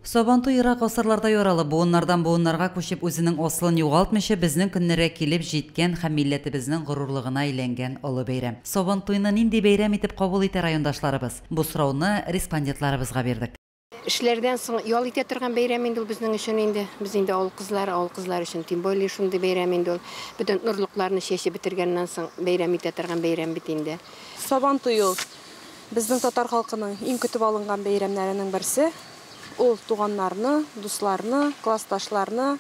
Сабантуй ерак гасырларда яралып, буыннардан буыннарга күчеп, үзенең асылын югалтмыйча безнең көннәргә килеп җиткән һәм милләтебезнең горурлыгына әйләнгән олы бәйрәм. Сабантуйны нинди бәйрәм итеп кабул итә райондашларыбыз? Бу сорауны респондентларыбызга бирдек. Эшләрдән соң ял итә торган бәйрәм инде ул безнең өчен инде. Без инде авыл кызлары, авыл кызлары өчен тем более шундый бәйрәм инде ул. Бөтен орлыкларны чәчеп бетергәннән соң бәйрәм итә торган бәйрәм бит инде. Сабантуй ул безнең татар халкының иң көтеп алынган бәйрәмнәренең берсе. Ул туганнарны, дусларны, классташларны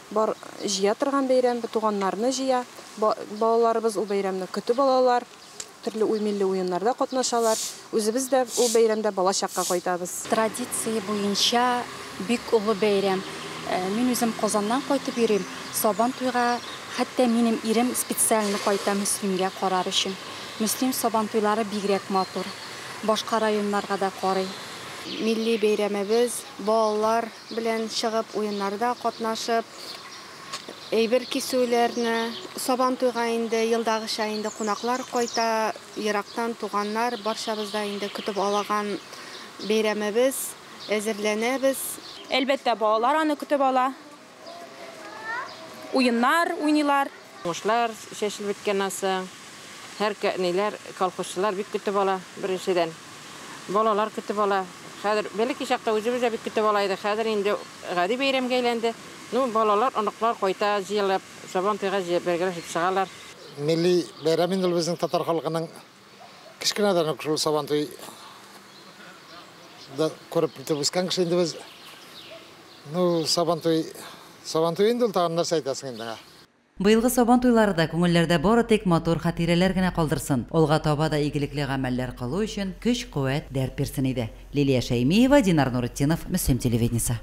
бар җыя торган бәйрәм, туганнарны җыя. Балаларыбыз ул бәйрәмне көтеп алалар, төрле милли уеннарда катнашалар. Үзебез дә ул бәйрәмдә балачакка кайтабыз. Традиция буенча бик олы бәйрәм. Мин үзем Казаннан кайтып йөрим. Сабантуйга хәтта минем ирем специально кайта Мөслимгә карар өчен. Мөслим сабантуйлары бигрәк матур. Башка районнарга да карый. Милли бәйрәмебез, балалар белән чыгып, уеннарда катнашып, әйбер кисүләрне, Сабантуйга инде елдагыча инде кунаклар кайта, ерактан туганнар, барчабыз да инде көтеп алаган бәйрәмебез, әзерләнәбез. Әлбәттә, балалар аны көтеп ала. Уеннар уйныйлар. Уңышлар чәчелеп беткәннән соң, һәр ниләр, колхозчылар бик көтеп ала, беренчедән. Балалар көтеп ала. Хәзер бәләкәй чакта үзебез дә бик көтеп ала идек. Хәзер инде гади бәйрәмгә әйләнде. Ну, балалар, оныклар кайта җыелып, Сабантуйга бергәләшеп чыгалар. Милли бәйрәм инде ул безнең татар халкының. Кечкенәдән үк шул Сабантуй да күреп бетеп үскән кеше инде без. Ну, Сабантуй, Сабантуй инде ул, тагын нәрсә әйтәсең инде аңа. Быелгы Сабан туйлары да күңелләрдә бары тик матур хатирәләр генә калдырсын, алга таба да игелекле гамәлләр кылу өчен көч-куәт, дәрт бирсен иде. Лилия Шәймиева, Динар Нуретдинов, Мөслим телевидениесе.